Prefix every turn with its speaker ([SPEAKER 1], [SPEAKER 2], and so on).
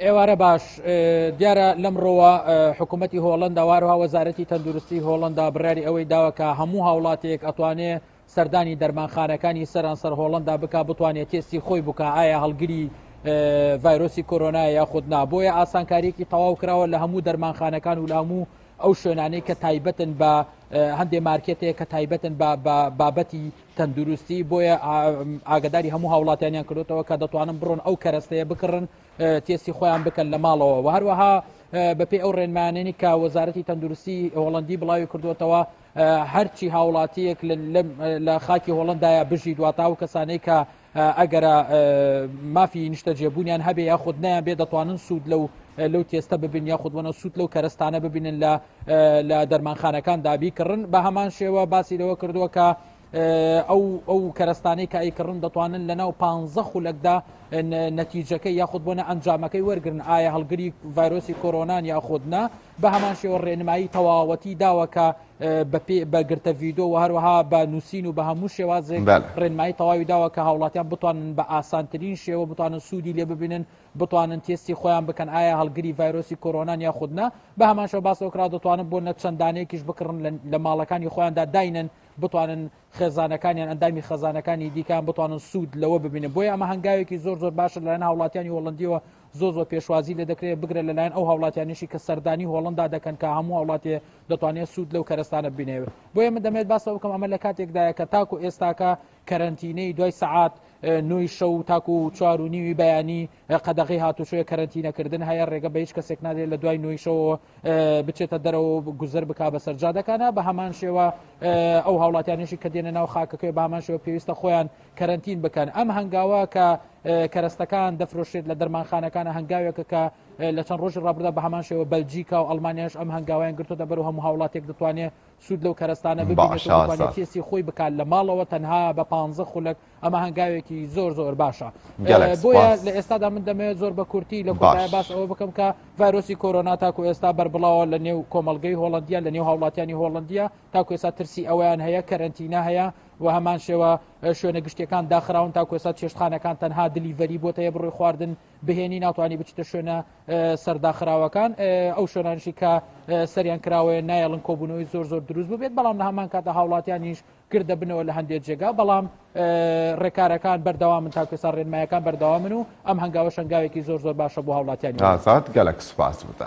[SPEAKER 1] ئێوارە باش دیارە لەمڕۆوە حکوومەتی هۆڵندا واروها وەزارەتی تەندروستی هۆڵندا بڕیاری ئەوەی داوە کە هەموو هاوڵاتێک ئەتوانێ سەردانی دەرمانخانەکانی سەرانسەر هۆڵندا بک بتوانێت تێستی خۆی بکە ئایا هەڵگری ڤایرۆسی کۆرۆنا یاخود نا بۆیە ئاسانکاریەکی تەواو کراوە لە هەموو دەرمانخانەکان و لە هەموو ئەو شوێنانەی کە تایبەتن بە هەندێ مارکێتێک کە تایبەتن بە بابەتی تەندروستی بۆیە ئاگداری هەموو هاوڵاتیانیان کردوتەوە کە دەتوانن بڕۆن ئەو کەرەستەیە بکڕن تێستی خۆیان بکەن لە ماڵەوە و هەروەها بەپێی ئەو ڕێنمایانەی کە وەزارەتی تەندروستی هۆڵندی بڵاوی کردوتەوە هەرچی هاوڵاتیەک لە خاکی هۆڵندایە بژی دواتا و کەسانەی کە ئەگەرە مافی نیشتەجێبوونیان هەبێ یاخود نیان بێ دەتوانن سوود لەو لەو تێستە ببین یاخود بۆنە سوود لەو کەرەستانە ببینن لە لە دەرمانخانەکان دابی کڕن بە هەمان شێوە باسی لەوە کردووە کە ئەو ئەو کەرەستانەی کە ئەیکڕن دەتوانن لە ناو پ خولەکدا نەتیجەکە یاخود بۆنە ئەنجامەکەی وەرگن ئایا هەڵگری ڤایرۆسی کۆرۆنان یاخود نا بە هەمان شێوە ڕێنمایی تەواوەتی داوە کە بە گرتە ڤیدۆ و هەروەها بە نووسین و بە هەموو شێوازێک ڕێنمایی تەواوی داوە کە هاوڵاتیان بتوانن بە ئاسانترین شێوە بتوانن سوودی لێ ببینن بتوانن تێستی خۆیان بکەن ئایا هەڵگری ڤایرۆسی کۆرۆنان یاخود نا بە هەمان شێوە باس لەوە کرا دەتوانن بۆ نە چەند دانەیەکیش بکڕن لە ماڵەکانی خۆیاندا داینن بتوانن خێزانەکانیان ئەندامی خەزانەکانی دیکان بتوانن سوود لەوە ببینن بۆیە ئەمە هەنگاوێکی زۆر زۆر باشە لەلایەن هاوڵاتیانی هۆڵندیەوە زۆر زۆر پێشوازی لێ دەکرێت بگرە لەلایەن ئەو هاوڵاتیانیشی کە سەردانی هۆڵندا دەکەن کە هەموو هاوڵاتێ دەتوانێت سوود لەو کەرەستانە ببینێت بۆیە من دەمێت باس بکەم ئەمە لە کاتێکدایە کە تاکو ئێستاکە کەرەنتینەی دوای سەعات نۆی شەو تاکو چوار و نیوی بەیانی قەدەغی هاتوچۆیە کەرەنتینەکردن هەیە ڕێگە بە هیچ کەسێک نادرێت لە دوای نۆی شەوەوە بچێتە دەرەوە گوزەر بک بەسەر جادەکانە بە هەمان شێوە ئەو هاوڵاتیانشی کە دێنە ناو خاکەکەی بە هەمان شێوە پێویستە خۆیان کەرەنتین بکەن ئەم هەنگاوە کە کەرەستەکان دەفرۆشێت لە دەرمانخانەکانە هەنگاوێکە کە لە چەند ڕۆژی ڕابردا بە هەمان شێوە بەلجیکا و ئەڵمانیاش ئەم هەنگاویان گرتوتە بەر و هەموو هاوڵاتێک دەتوانێت سوود لەو کەرەستانە ببینێت و بتوانێت تێستی خۆی بکات لە ماڵەوە تەنها بە پ خولەک ئەمە هەنگاوێکی زۆر زۆر باشە بۆیە لە ئێستادا من دەمەوێت زۆر بە کورتی لە کۆتای باس ئەوە بکەم کە ڤایرۆسی کۆرۆنا تاکو ئێستا بەربڵاوە لە نێو کۆمەڵگەی هۆڵندیە لە نێو هاوڵاتیانی هۆڵندیە تاکو ئێستا ترسی ئەویان هەیە کەرەنتینە هەیە و هەمان شێوە شوێنە گشتیەکان داخراون تاکو ئێستا چێشتخانەکان تەنها delivery بۆتە هەیە بڕۆی خواردن بهێنی ناتوانانی بچیتە شوێنە سەرداخراوەکان ئەو شوێنانشی کە سەریان کراوەیە نایەڵن کۆبوونەوەی زۆر زۆر دروست ببێت بەڵام لە هەمان کاتە هاوڵاتیانیش گردە بنەوە لە هەندێک جێگا بەڵام ڕێکارەکان بەردەوامن تاکو ئێستا ڕێنمایەکان بەردەوامن و ئەم هەنگاوە شەنگاوێکی زۆر زۆر باشە بۆ هاوڵاتیانی
[SPEAKER 2] ئازاد گەلەک سوپاس بتە.